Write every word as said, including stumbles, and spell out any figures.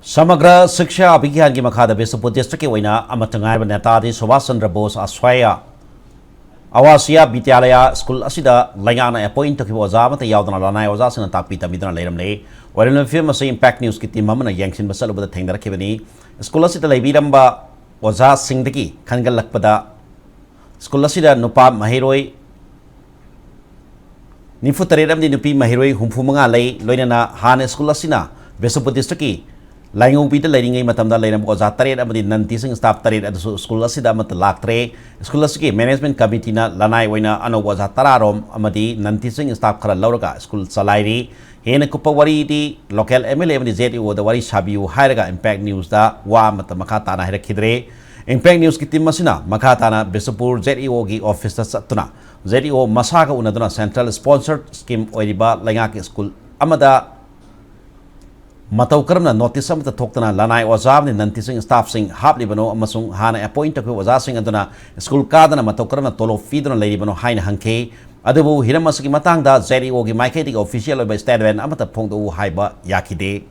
ꯁꯃꯒ꯭ꯔ ꯁꯤꯛꯁꯥ ꯑꯚꯤꯌꯥꯟꯒꯤ ꯃꯈꯥꯗ ꯕꯤꯁꯅꯨꯄꯨꯔ ꯗꯤꯁꯇ꯭ꯔꯤꯛꯀꯤ ꯑꯣꯏꯅ ꯑꯃꯠꯇ ꯉꯥꯏꯔꯕ ꯅꯦꯇꯥꯖꯤ ꯁꯨꯚꯥꯁ ꯆꯟꯗ꯭ꯔ ꯕꯣꯁ ꯑꯁ꯭ꯋꯥꯌꯥ ꯑꯋꯥꯁꯤꯌꯥ ꯕꯤꯗ꯭ꯌꯥꯂꯌꯥ ꯁ꯭ꯀꯨꯜ ꯑꯁꯤꯗ ꯂꯩꯉꯥꯛꯅ ꯑꯦꯄꯣꯏꯟ ꯇꯧꯈꯤꯕ ꯑꯣꯖꯥ ꯑꯃꯠꯇ ꯌꯥꯎꯗꯅ ꯂꯅꯥꯏ ꯑꯣꯖꯥꯁꯤꯡꯅ ꯇꯥꯛꯄꯤ ꯇꯝꯕꯤꯗꯨꯅ ꯂꯩꯔꯝꯂꯦ꯫ ꯑꯣꯏꯔꯝꯂꯤꯕ ꯐꯤꯕꯝ ꯑꯁꯤ ꯏꯝꯄꯦꯛ ꯅ꯭ꯌꯨꯁꯀꯤ ꯇꯤꯝ ꯑꯃꯅ ꯌꯦꯡꯁꯤꯟꯕ ꯆꯠꯂꯨꯕꯗ ꯊꯦꯡꯅꯔꯛꯈꯤꯕꯅꯤ꯫ ꯁ꯭ꯀꯨꯜ ꯑꯁꯤꯗ ꯂꯩꯕꯤꯔꯝꯕ ꯑꯣꯖꯥꯁꯤꯡꯗꯒꯤ ꯈꯟꯒꯠꯂꯛꯄꯗ ꯁ꯭ꯀꯨꯜ ꯑꯁꯤꯗ ꯅꯨꯄꯥ ꯃꯍꯩꯔꯣꯏ ꯅꯤꯐꯨ ꯇꯔꯦꯠ ꯑꯃꯗꯤ ꯅꯨꯄꯤ ꯃꯍꯩꯔꯣꯏ ꯍꯨꯝꯐꯨ ꯃꯉꯥ ꯂꯩ꯫ ꯂꯣꯏꯅꯅ ꯍꯥꯟꯅ ꯁ꯭ꯀꯨꯜ ꯑꯁꯤꯅ ꯕꯤꯁꯅꯨꯄꯨꯔ ꯗꯤꯁꯇ꯭ꯔꯤꯛꯀꯤ ꯂꯥꯏꯉꯧꯕꯤꯗ ꯂꯩꯔꯤꯉꯩ ꯃꯇꯝꯗ ꯂꯩꯔꯝꯕ ꯑꯣꯖꯥ ꯇꯔꯦꯠ ꯑꯃꯗꯤ ꯅꯟ ꯇꯤꯆꯤꯡ ꯁ꯭ꯇꯥꯐ ꯇꯔꯦꯠ ꯑꯗꯨꯁꯨ ꯁ꯭ꯀꯨꯜ ꯑꯁꯤꯗ ꯑꯃꯠꯇ ꯂꯥꯛꯇ꯭ꯔꯦ꯫ ꯁ꯭ꯀꯨꯜ ꯑꯁꯤꯒꯤ ꯃꯦꯅꯦꯖꯃꯦꯟꯠ ꯀꯃꯤꯇꯤꯅ ꯂꯅꯥꯏ ꯑꯣꯏꯅ ꯑꯅꯧꯕ ꯑꯣꯖꯥ ꯇꯔꯥ ꯔꯣꯝ ꯑꯃꯗꯤ ꯅꯟ ꯇꯤꯆꯤꯡ ꯁ꯭ꯇꯥꯐ ꯈꯔ ꯂꯧꯔꯒ ꯁ꯭ꯀꯨꯜ ꯆꯂꯥꯏꯔꯤ꯫ ꯍꯦꯟꯅ ꯀꯨꯞꯄ ꯋꯥꯔꯤꯗꯤ ꯂꯣꯀꯦꯜ ꯑꯦꯝ ꯑꯦꯜ ꯑꯦ ꯑꯃꯗꯤ ꯖꯦꯠ ꯏ ꯑꯣꯗ ꯋꯥꯔꯤ ꯁꯥꯕꯤꯌꯨ ꯍꯥꯏꯔꯒ ꯏꯝꯄꯦꯛ ꯅ꯭ꯌꯨꯁꯇ ꯋꯥ ꯑꯃꯠꯇ ꯃꯈꯥ ꯇꯥꯅ ꯍꯥꯏꯔꯛꯈꯤꯗ꯭ꯔꯦ꯫ ꯏꯝꯄꯦꯛ ꯅ꯭ꯌꯨꯁꯀꯤ ꯇꯤꯝ ꯑꯁꯤꯅ ꯃꯈꯥ ꯇꯥꯅ ꯕꯤꯁꯅꯨꯄꯨꯔ ꯖꯦꯠ ꯏ ꯑꯣꯒꯤ ꯑꯣꯐꯤꯁꯇ ꯆꯠꯇꯨꯅ ꯖꯦꯠ ꯏ ꯑꯣ ꯃꯁꯥꯒ ꯎꯅꯗꯨꯅ ꯁꯦꯟꯇ꯭ꯔꯦꯜ ꯁ꯭ꯄꯣꯟꯁꯔ ꯁ꯭ꯀꯤꯝ ꯑꯣꯏꯔꯤꯕ ꯂꯩꯉꯥꯛꯀꯤ ꯁ꯭ꯀꯨꯜ ꯑꯃꯗ ꯃꯇꯧ ꯀꯔꯝꯅ ꯅꯣꯇꯤꯁ ꯑꯃꯠꯇ ꯊꯣꯛꯇꯅ ꯂꯅꯥꯏ ꯑꯣꯖꯥ ꯑꯃꯗꯤ ꯅꯟ ꯇꯤꯆꯤꯡ ꯁ꯭ꯇꯥꯐꯁꯤꯡ ꯍꯥꯞꯂꯤꯕꯅꯣ ꯑꯃꯁꯨꯡ ꯍꯥꯟꯅ ꯑꯦꯄꯣꯏꯟ ꯇꯧꯈꯤꯕ ꯑꯣꯖꯥꯁꯤꯡ ꯑꯗꯨꯅ ꯁ꯭ꯀꯨꯜ ꯀꯥꯗꯅ ꯃꯇꯧ ꯀꯔꯝꯅ ꯇꯣꯂꯣꯞ ꯄꯤꯗꯨꯅ ꯂꯩꯔꯤꯕꯅꯣ ꯍꯥꯏꯅ ꯍꯪꯈꯤ꯫ ꯑꯗꯨꯕꯨ ꯍꯤꯔꯝ ꯑꯁꯤꯒꯤ ꯃꯇꯥꯡꯗ ꯖꯦꯠ ꯏ ꯑꯣꯒꯤ ꯃꯥꯏꯀꯩꯗꯒꯤ ꯑꯣꯐꯤꯁꯤꯌꯦꯜ ꯑꯣꯏꯕ ꯁ꯭ꯇꯦꯠꯃꯦꯟꯠ ꯑꯃꯠꯇ ꯐꯣꯡꯗꯣꯛꯎ ꯍꯥꯏꯕ ꯌꯥꯈꯤꯗꯦ꯫